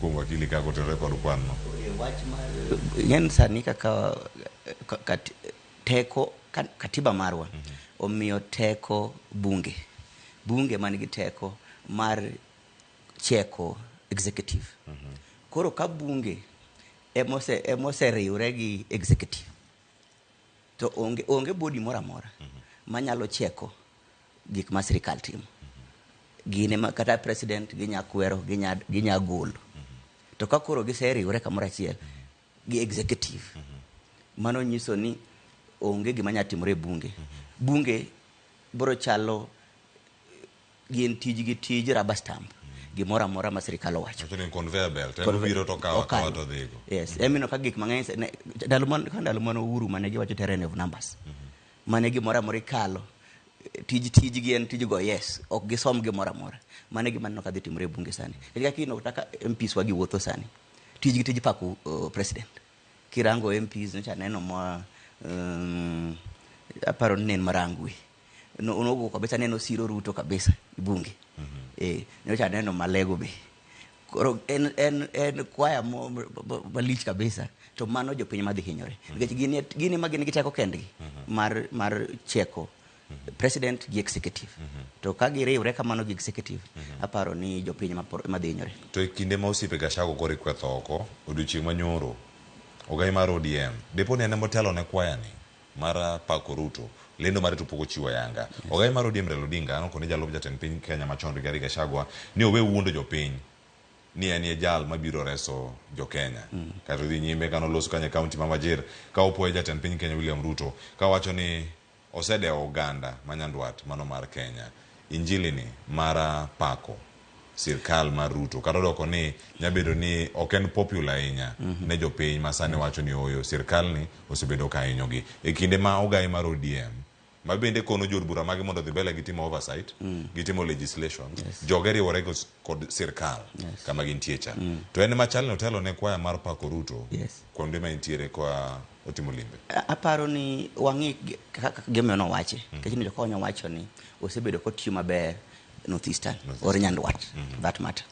Kuom wakili kaka otenore kod kwan no. Wach mar ing'eni sani kaka teko katiba marwa omiyo teko bunge. Bunge man gi teko mar cheko executive. Koro ka bunge emoseriwre gi executive to onge body moro amora manyalo cheko gik ma sirikal timo. Gin ema kata president ginya kwero, ginya golo. To ka koro giseriwre kamoro achiel gi executive, mano nyiso ni onge gima nya timore e bunge. Bunge biro chalo gin tijgi tij rubber stamp gimoro amora ma sirikal owacho. Wacho ni conveyor belt. En obiro to kawo akawa to dhigo. Yes, emino ka gik mang'eny ka ndalo mane Uhuru mane giwacho tyranny of numbers. Mane gimoro amora ikalo tijgi en tij go yes, ok gisom gimoro amora. Mano e gima aneno ka dhi timore e bunge sani. Nikech kaka ineno kata ka MPs wa gi wuotho sani, tijgi tij pako president. Kirango MPs nyocha aneno ma aparo ni ne en Marangwe. Nogo kabisa neno siro Ruto kabisa e bunge. Nyocha aneno Malego be. Koro en kwaya malich kabisa to mano jopiny madhi hinyore. Nikech gin ema gin gi teko kendgi mar cheko president gi executive. To ka giriwre kamano gi executive, aparo ni jopiny ema dhi hinyore. To e kinde ma osiepe Gachagua koro ikwetho oko odiochieng' ma nyoro, ogai mar ODM, depo ni en ema otelo ne kwaya ni mar pako Ruto, lendo mare to pok ochiwo ayanga. Ogai mar ODM Raila Odinga nokone jalup jatend piny Kenya machon Rigathi Gachagua ni owe wuondo jopiny ni en e jal mabiro reso jo Kenya. Kata odhi nyime kane oloso kanyo e kaunti ma Wajir ka opuoyo jatend piny Kenya William Ruto ka wacho ni osedewo oganda ma nyandwat mano mar Kenya. Injili ni mar pako sirkal mar Ruto kata odoko ni nyabedo ni ok en popular ahinya ne jopiny ma sani wacho ni oyo sirkal ni osebedo ka hinyogi. E kinde ma ogai mar ODM ma bende kono jood bura mage mondo odhi mbele gi timo oversight, gi timo legislation, joge riwore kod sirkal kama gintie cha. To en machal ni otelo ne kwaya mar pako Ruto kuonde ma entiere kwa otimo limbe. Aparo ni wang'i kaka gimomiyo nowache. Nikech ni jokonyo wacho ni osebedo kotiyo maber North Eastern or Nyandwat for that matter.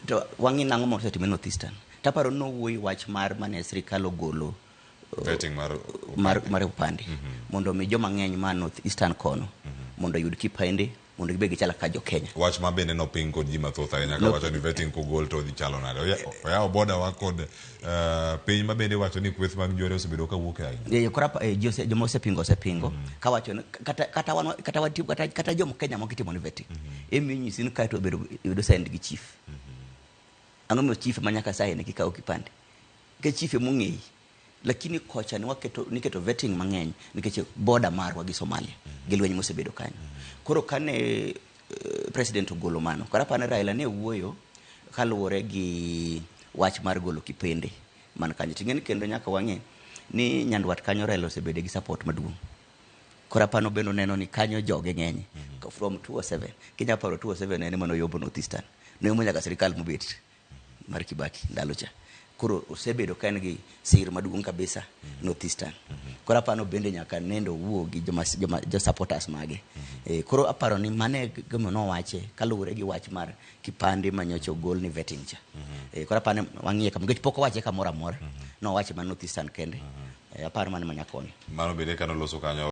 To wang'i nang'o mosetimore North Eastern. Taparo ni nowuoyi wach mar mane sirikal ogolo vetting mar mar opande mondo mi joma ng'eny ma North Eastern kono mondo oyud kipande mondo gibed gichal kaka jo Kenya. Wach ma bende noping kod ji mathoth ahinya ka wacho ni vetting kogol to odhi chalo nade. Oyawo boda wa kod piny ma bende wacho ni kweth mag njore osebedo ka wuok ahinya. Koro joma osepingo osepingo kawacho ni kata wan kata wati kata joma Kenya moko itimo ni vetting. Emi nyisi ni kaeto obedo yudo signed gi chief. Ang'o momiyo chief ema nyaka sign kikawo kipande? Nikech chief ema ong'eyi. Lakini kocha ne waketo niketo vetting mang'eny nikech border marwa gi Somalia gi lweny mosebedo kanyo. Koro kane president ogolo mano, koro aparo ni Raila ne wuoyo kaluwore gi wach mar golo kipande man kanyo. Ting'e ni kendo nyaka wang'e ni Nyandwat kanyo Raila osebedo gi support maduong'. Koro aparo bende oneno ni kanyo joge ng'eny. From 207, kinya paro 207 en ema noyombo North Eastern. Noyombo nyaka sirikal mobet mar Kibaki ndalo cha. Koro osebedo ka en gi sir maduong' kabisa North Eastern. Koro aparo bende nyaka nendo owuo gi joma jo supporters mage. Koro aparo ni mano e gima nowache kaluwore gi wach mar kipande manyocha ogol ni vetting cha. Koro aparo ni wang'iye kama nikech pok owache kamoro amora. Nowache mana North Eastern kende. Aparo mano ema nyaka wang'i. Mano bende kane oloso kanyo.